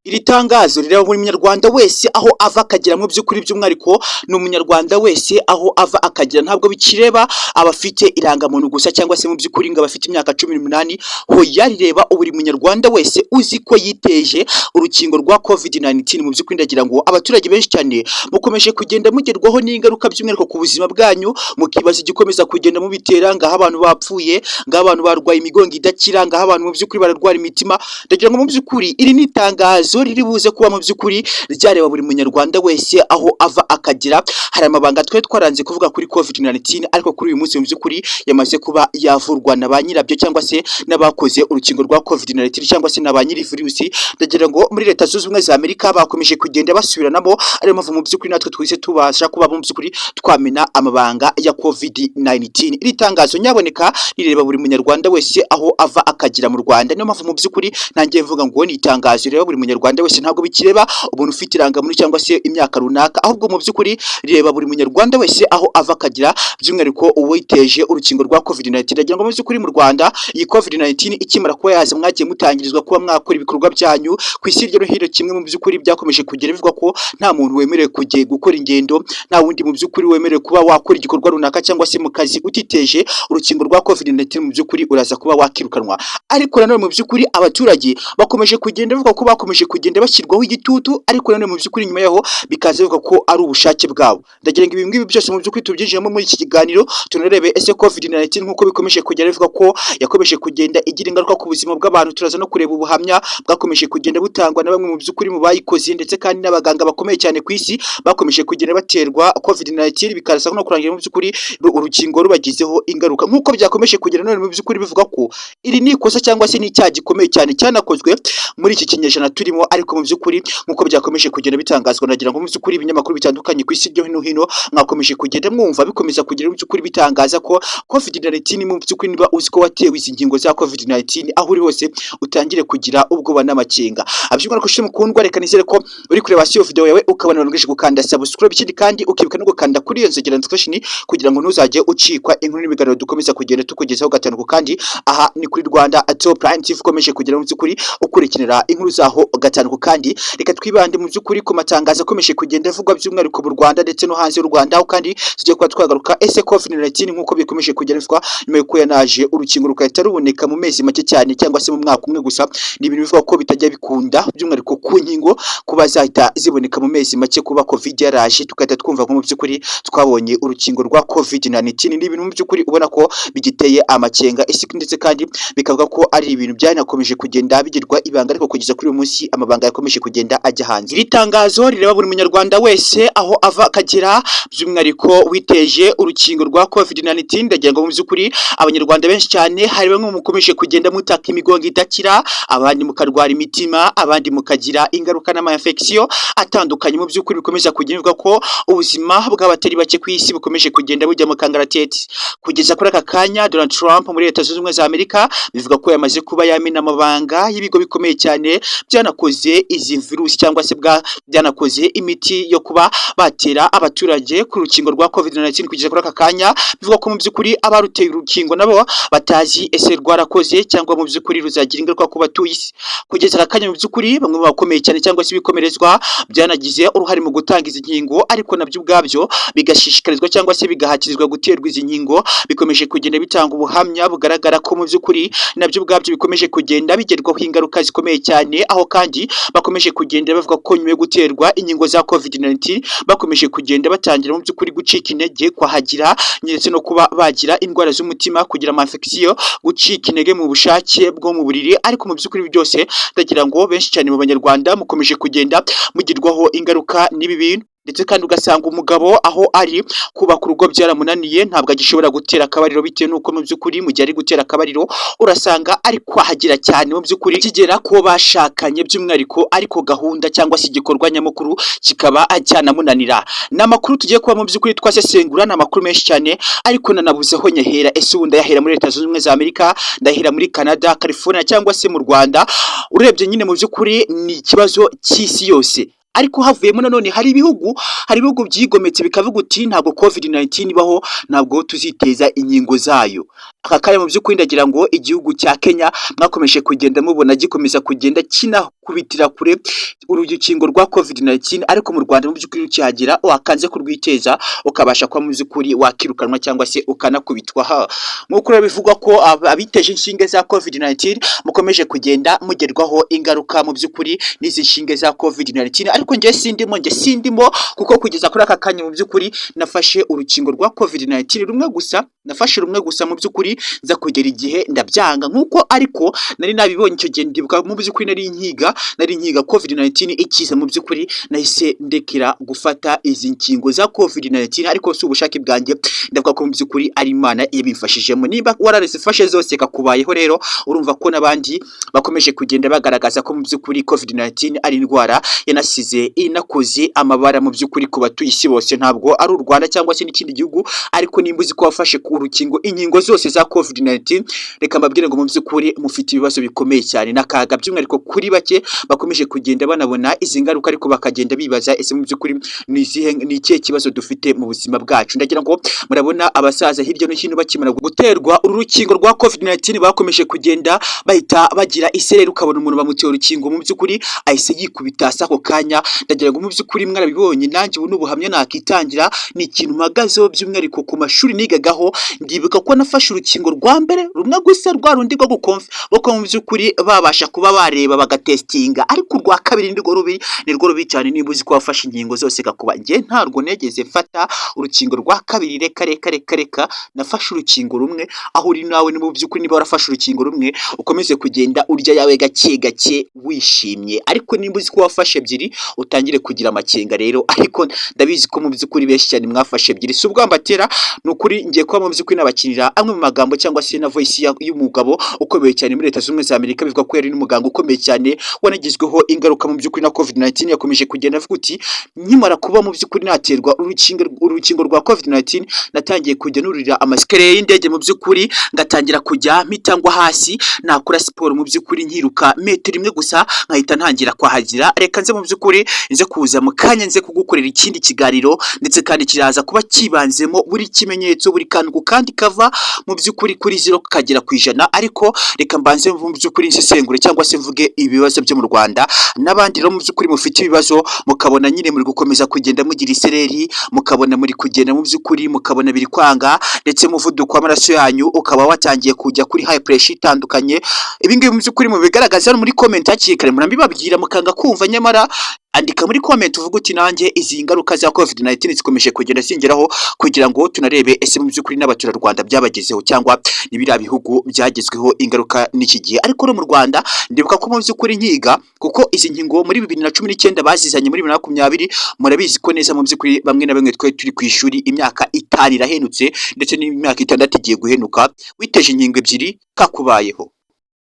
Iri tangazo rireba buri munyarwanda wese aho ava akagera. Mu by'ukuri, by'umwihariko ni umunyarwanda wese aho ava akagera. Ntabwo bikireba abafite irangamuntu gusa cyangwa se mu by'ukuri ngo abafite imyaka 18. Hoya, rireba buri munyarwanda wese uzi ko yiteje urukingo rwa COVID-19. Mu by'ukuri ndagira ngo abaturage benshi cyane mukomeje kugenda mugerwaho n'ingaruka, by'umwihariko ku buzima bwanyu, mukibaza igikomeza kugenda mubitera. Ngaho abantu bapfuye, ngaho abantu barwaye imigongo idakira, ngaho abantu mu by'ukuri bararwara imitima. Ndagira ngo mu by'ukuri iri ni itangazo riri buze kuba mu by'ukuri ryareba buri munyarwanda wese aho ava akagera. Hari amabanga twari twaranze kuvuga kuri COVID-19, ariko kuri uyu munsi mu by'ukuri yamaze kuba yavurwa na ba nyirabyo cyangwa se n'abakoze urukingo rwa COVID-19 cyangwa se na ba nyiri virusi. Ndagira ngo muri Leta Zunze Ubumwe za Amerika bakomeje kugenda basubiranamo, ariyo mpamvu mu by'ukuri natwe twese tubasha kuba mu by'ukuri twamena amabanga ya COVID-19. Iri tangazo nyaboneka rireba buri munyarwanda wese aho ava akagera mu Rwanda. Niyo mpamvu mu by'ukuri nanjye mvuga ngo ni itangazo rireba buri munyarwanda wese. Ntabwo bikireba umuntu ufite irangamuntu cyangwa se imyaka runaka, ahubwo mu by'ukuri rireba buri munyarwanda wese aho ava akagera, by'umwihariko uwiteje urukingo rwa COVID-19. Ndagira ngo mu by'ukuri mu Rwanda iyi COVID-19 ikimara kuba yaza, mwagiye mutangirizwa kuba mwakora ibikorwa byanyu ku isi hirya no hino. Kimwe mu by'ukuri byakomeje kugera bivugwa ko nta muntu wemerewe kujya gukora ingendo, nta wundi mu by'ukuri wemerewe kuba wakora igikorwa runaka cyangwa se mu kazi utiteje urukingo rwa COVID-19, mu by'ukuri uraza kuba wakirukanwa. Ariko nanone mu by'ukuri abaturage bakomeje kugenda bavuga ko bakomeje kugenda bashyirwaho igitutu, ariko nanone mu by'ukuri nyuma yaho bikaza bivuga ko ari ubushake bwabo. Ndagira ngo ibi ngibi byose mu by'ukuri tubyinjiremo muri iki kiganiro, tunarebe ese COVID-19 nk'uko bikomeje kugenda bivuga ko yakomeje kugenda igira ingaruka ku buzima bw'abantu. Turaza no kureba ubuhamya bwakomeje kugenda butangwa na bamwe mu by'ukuri mu bayikoze, ndetse kandi n'abaganga bakomeye cyane ku isi bakomeje kugenda baterwa COVID-19, bikaza no kurangira mu by'ukuri urukingo rubagizeho ingaruka, nk'uko byakomeje kugenda none mu by'ukuri bivuga ko iri ni ikosa cyangwa se n'icyaha gikomeye cyane cyanakozwe muri iki kinyejana turimo. Ariko mu by'ukuri nk'uko byakomeje kugenda bitangazwa, nagira ngo mu by'ukuri ibinyamakuru bitandukanye ku isi hirya no hino mwakomeje kugenda mwumva bikomeza kugenda mu by'ukuri bitangaza ko COVID-19, mu by'ukuri niba uzi ko watewe izi ngingo za COVID-19, aho uri hose utangire kugira ubwoba n'amakenga. Abyumva ko mukundwa, reka nizere ko uri kureba iyo video yawe ukabona warangije gukanda subscribe, ikindi kandi ukibuka no gukanda kuri iyo nzogera notification kugira ngo ntuzajye ucikwa inkuru n'ibiganiro dukomeza kugenda tukugezaho gatanu. Kandi aha ni kuri Rwanda Top Line TV, ukomeje kugera mu by'ukuri ukurikirira inkuru zaho gatanu. Kandi reka twibande mu by'ukuri ku matangazo akomeje kugenda avugwa, by'umwihariko mu Rwanda ndetse no hanze y'u Rwanda, aho kandi tugiye kuba twagaruka ese COVID-19 nk'uko bikomeje kugenda bivugwa nyuma y'uko yanaje urukingo rugahita ruboneka mu mezi make cyane cyangwa se mu mwaka umwe gusa. Ni ibintu bivuga ko bitajya bikunda, by'umwihariko ku nkingo kuba zahita ziboneka mu mezi make. Kuba COVID yaraje tugahita twumva ko mu by'ukuri twabonye urukingo rwa COVID-19, ni ibintu mu by'ukuri ubona ko bigiteye amakenga isi, ndetse kandi bikavuga ko ari ibintu byanakomeje kugenda bigirwa ibanga, ariko kugeza kuri uyu munsi amabanga yakomeje kugenda ajya hanze. Iri tangazo rireba buri munyarwanda wese aho ava akagera, by'umwihariko witeje urukingo rwa COVID-19. Ndagira ngo mu by'ukuri abanyarwanda benshi cyane, hari bamwe mukomeje kugenda mutaka imigongo idakira, abandi mukarwara imitima, abandi mukagira ingaruka n'ama infection atandukanye. Mu by'ukuri bikomeza kugenderwa ko ubuzima bw'abatari bake ku isi bukomeje kugenda bujya mu kangaratete. Kugeza kuri aka kanya, Donald Trump muri Leta Zunze Ubumwe za Amerika bivuga ko yamaze kuba yamena amabanga y'ibigo bikomeye cyane byanakoze izi virusi cyangwa se bwa byanakoze imiti yo kuba batera abaturage ku rukingo rwa COVID-19. Kugeza kuri aka kanya bivuga ko mu by'ukuri abaruteye urukingo nabo batazi ese rwarakoze cyangwa mu by'ukuri ruzagira ingaruka ku batuye isi. Kugeza aka kanya mu by'ukuri bamwe mu bakomeye cyane cyangwa se ibikomerezwa byanagize uruhare mu gutanga izi nkingo, ariko nabyo ubwabyo bigashishikarizwa cyangwa se bigahatirizwa guterwa izi nkingo, bikomeje kugenda bitanga ubuhamya bugaragara ko mu by'ukuri nabyo ubwabyo bikomeje kugenda bigerwaho ingaruka zikomeye cyane, aho kandi bakomeje kugenda bavuga ko nyuma yo guterwa inkingo za COVID-19 bakomeje kugenda batangira mu by'ukuri gucika intege, kwahagira, ndetse no kuba bagira indwara z'umutima, kugira ama infection, gucika intege mu bushake bwo mu buriri. Ariko mu by'ukuri byose ndagira ngo benshi cyane mu banyarwanda mukomeje kugenda mugirwaho ingaruka n'ibi bintu, ndetse kandi ugasanga umugabo aho ari kubaka urugo byaramunaniye, ntabwo agishobora gutera akabariro, bitewe n'uko mu by'ukuri mu gihe ari gutera akabariro urasanga ari kwahagira cyane mu by'ukuri kigera kubo bashakanye by'umwihariko, ariko gahunda cyangwa se igikorwa nyamukuru kikaba cyanamunanira. Ni amakuru tugiye kuba mu by'ukuri twasesengura, ni amakuru menshi cyane, ariko nanabuzeho nyahera. Ese ubu ndayahera muri Leta Zunze Ubumwe za Amerika, ndahera muri Canada, California cyangwa se mu Rwanda? Urebye nyine mu by'ukuri ni ikibazo cy'isi yose, ariko havuyemo nanone hari ibihugu byigometse bikavuga uti ntabwo COVID-19 ibaho, ntabwo tuziteza inkingo zayo. Aka kanya mu by'ukuri ndagira ngo igihugu cya Kenya mwakomeje kugenda mubona gikomeza kugenda kina. kubitira kure urukingo rwa COVID-19, ariko mu Rwanda mu by'ukuri ukihagera wakanze kurwiteza ukabasha kuba mu by'ukuri wakirukanwa cyangwa se ukanakubitwa. Ha, nk'uko rero bivugwa ko abiteje inshinge za COVID-19 mukomeje kugenda mugerwaho ingaruka mu by'ukuri n'izi nshinge za COVID-19, ariko njye sindimo kuko kugeza kuri aka kanya mu by'ukuri nafashe urukingo rwa COVID-19 rumwe gusa. Nafashe rumwe gusa mu by'ukuri, nza kugera igihe ndabyanga, nk'uko ariko nari nabibonye icyo gihe. Ndibuka mu by'ukuri nari nkiga COVID-19 ikiza, mu by'ukuri nahise ndekera gufata izi nkingo za COVID-19, ariko si ubushake bwanjye. Ndavuga ko mu by'ukuri ari Imana yabimfashijemo. Niba wararazifashe zose kakubayeho rero, urumva ko n'abandi bakomeje kugenda bagaragaza ko mu by'ukuri COVID-19 ari indwara yanasize inakoze amabara mu by'ukuri ku batuye isi bose, ntabwo ari u Rwanda cyangwa se n'ikindi gihugu. Ariko nimba uzi ko wafashe ku rukingo, inkingo zose za COVID-19, reka mbabwire ngo mu by'ukuri mufite ibibazo bikomeye cyane n'akaga, by'umwihariko kuri bake bakomeje kugenda banabona izi ngaruka, ariko bakagenda bibaza: ese mu by'ukuri ni izihe, ni ikihe kibazo dufite mu buzima bwacu? Ndagira ngo murabona abasaza hirya no hino bakimara guterwa uru rukingo rwa COVID-19 bakomeje kugenda bahita bagira isereri, ukabona umuntu bamuteye urukingo mu by'ukuri ahise yikubita hasi ako kanya. Ndagira ngo mu by'ukuri mwarabibonye, nanjye ubu ni ubuhamya nakitangira, ni ikintu mpagazeho, by'umwihariko ku mashuri nigagaho. Ndibuka ko nafashe urukingo rwa mbere rumwe gusa, rwa rundi rwo gukonf rwo mu by'ukuri babasha kuba bareba bagatestinga, ariko urwa kabiri nirwo rubi cyane. Niba uzi ko wafashe inkingo zose gakuba, njye ntabwo negeze mfata urukingo rwa kabiri, reka reka reka reka, nafashe urukingo rumwe. Aho uri nawe ni mu by'ukuri niba warafashe urukingo rumwe, ukomeze kugenda urya yawe gake gake wishimye, ariko nimba uzi ko wafashe ebyiri utangire kugira amakenga rero. Ariko ndabizi ko mu by'ukuri benshi cyane mwafashe ebyiri. Si ubwambatera, ni ukuri ngiye kuba mu by'ukuri nabakinira amwe mu magambo cyangwa se na voice y'umugabo ukomeye cyane muri Leta Zunze Ubumwe za Amerika, bivuga ko yari n'umuganga ukomeye cyane wanagizweho ingaruka mu by'ukuri na COVID-19. Yakomeje kugenda avuga uti: "Nkimara kuba mu by'ukuri naterwa urukingo rwa COVID-19, natangiye kujya nurira amasikariye y'indege, mu by'ukuri ngatangira kujya mpita ngwa hasi, nakora siporo mu by'ukuri nkiruka metero imwe gusa nkahita ntangira kwahagira." Reka nze mu by'ukuri nze kuza mu kanya, nze kugukorera ikindi kiganiro, ndetse kandi kiraza kuba kibanzemo buri kimenyetso, buri kantu ku kandi, kava mu by'ukuri kuri 0 kagera ku 100. Ariko reka mbanze mu by'ukuri nsesengure cyangwa se mvuge ibibazo byo mu Rwanda n'abandi rero mu by'ukuri mufite ibibazo, mukabona nyine muri gukomeza kugenda mugira isereri, mukabona muri kugenda mu by'ukuri mukabona biri kwanga, ndetse umuvuduko w'amaraso yanyu ukaba watangiye kujya kuri high pressure itandukanye. Ibi ngibi mu by'ukuri mubigaragaza hano muri comment hakiri kare. Murabibabwira mukanga kumva, nyamara andika muri comment uvuga uti: "Nanjye izi ngaruka za COVID-19 zikomeje kugenda zingeraho," kugira ngo tunarebe ese mu by'ukuri n'abaturarwanda byabagezeho cyangwa ni biriya bihugu byagezweho ingaruka n'iki gihe. Ariko no mu Rwanda ndibuka ko mu by'ukuri nkiga, kuko izi nkingo muri 2019 bazizanye muri 2020, murabizi ko neza mu by'ukuri bamwe na bamwe twari turi ku ishuri. Imyaka 5 irahenutse, ndetse n'imyaka 6 igiye guhenuka, witeje inkingo ebyiri kakubayeho.